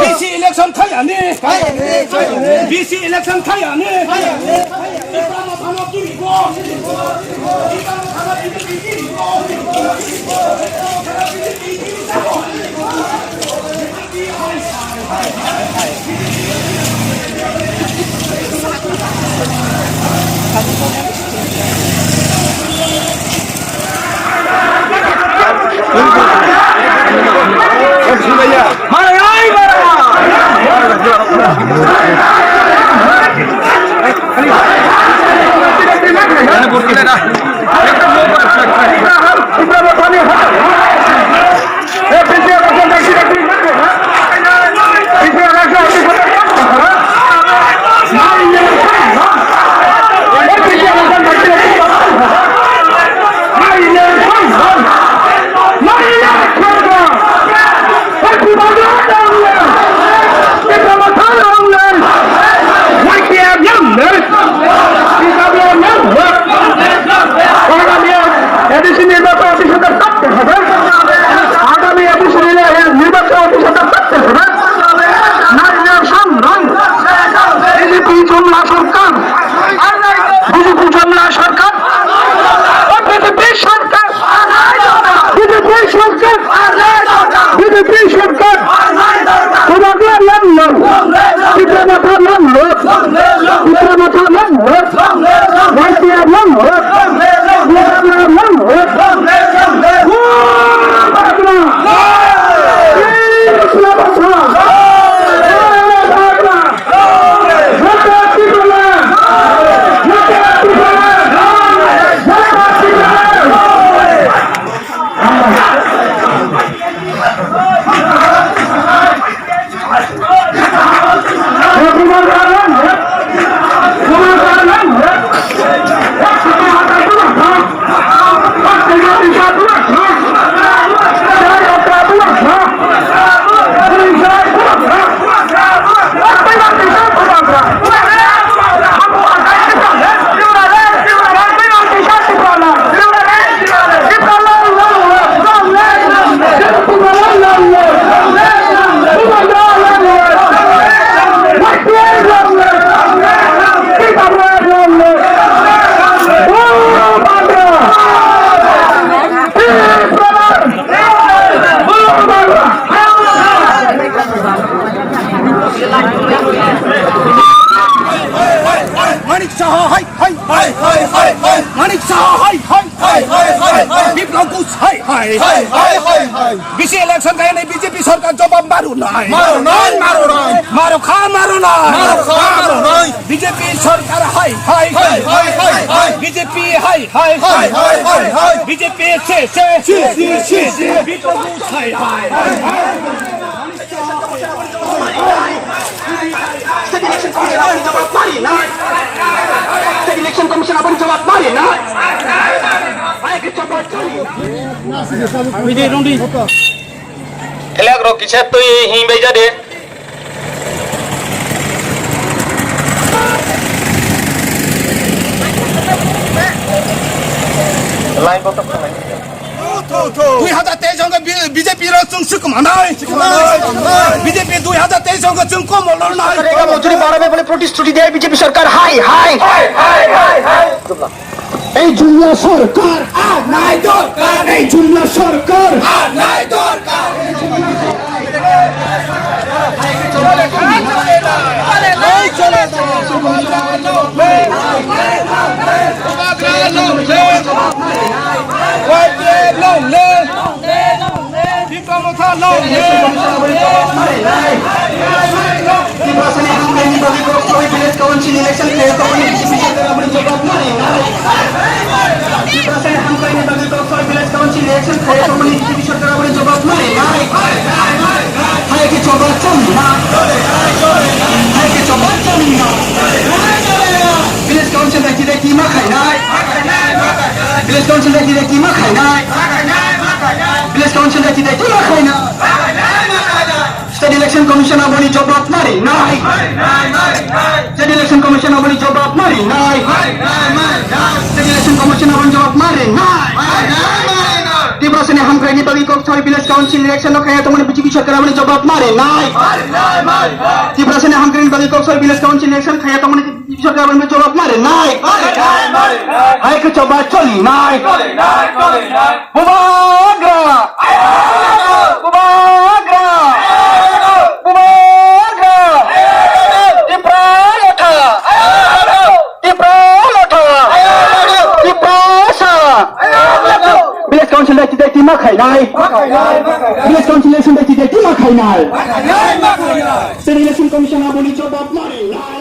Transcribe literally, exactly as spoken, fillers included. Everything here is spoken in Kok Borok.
B C election thayani. B C election thayani. A D C নির্বাচন অফিসে তার থাকতে হবে। আগামী একুশে জুলাই নির্বাচন অফিসে তার থাকতে হবে। নারীদের সংগ্রাম, বিজেপি জুমলা সরকার, বিজেপি জুমলা সরকার, বিজেপি সরকার, বিজেপি সরকার, বিজেপি সরকার। Bubagra long live! Tipra Motha long live! Tipra Motha long live! Y T F long live! Bubagra long live! Bubagra! Tipra Motha! Bubagra! Manik Saha hai hai hai hai hai hai. Manik Saha hai hai hai hai hai hai. Biplab Ghosh hai hai hai hai hai hai. B C election kaya ni B J P sarkar jawab maru nai. Maru nai, maru nai. Maru kha maru nai. Maru kha maru nai. B J P sarkar hai hai hai hai hai hai. B J P hai hai hai hai hai hai. B J P se se se se se. Biplab Ghosh hai hai hai hai. State Election Commission aboni jawab mari nai. State Election Commission aboni jawab mari nai. Elak rok kisa twi hing bai jade. Line kotor khalai. Dui hajar teis songo B J P rok chwng swkmanai. Swkmanai. B J P dui hajar teis songo chwng komol rwnai. Mojuri barame bole protest chuti de B J P sarkar hai hai. Hai hai hai hai. Ei jumla sarkar anai dorkar. Ei jumla sarkar anai dorkar. Tiprasani hamkrai ni bagwi kok soi village council election khe tongmani B J P sarkar aboni jawab mari nai. Tiprasani hamkrai ni bagwi kok soi village council election khe tongmani B J P sarkar aboni jawab mari nai. Hai khe choba chong na. Hai khe choba chong na. Village council dai kidai kima khainai. Village council dai kidai kima khainai. Village council dai kidai kima khainai. State Election Commission aboni jawab mari nai. State Election Commission aboni jawab mari nai. State Election Commission aboni jawab mari nai. Tiprasani hamkraini bagwi kok sal village council election no khaya tongmani B J P sarkar aboni jawab ma rinai. Tiprasani hamkraini bagwi kok sal village council election khaya tongmani B J P sarkar aboni jawab ma rinai. Hai khe choba cholinai. Bubagra! Bubagra! Bubagra! Tipra Motha! Tipra Motha! Tiprasa! Village Council dai tidai tima khainai. Village Council election dai tidai tima khainai. State Election Commission aboni jawab ma rinai.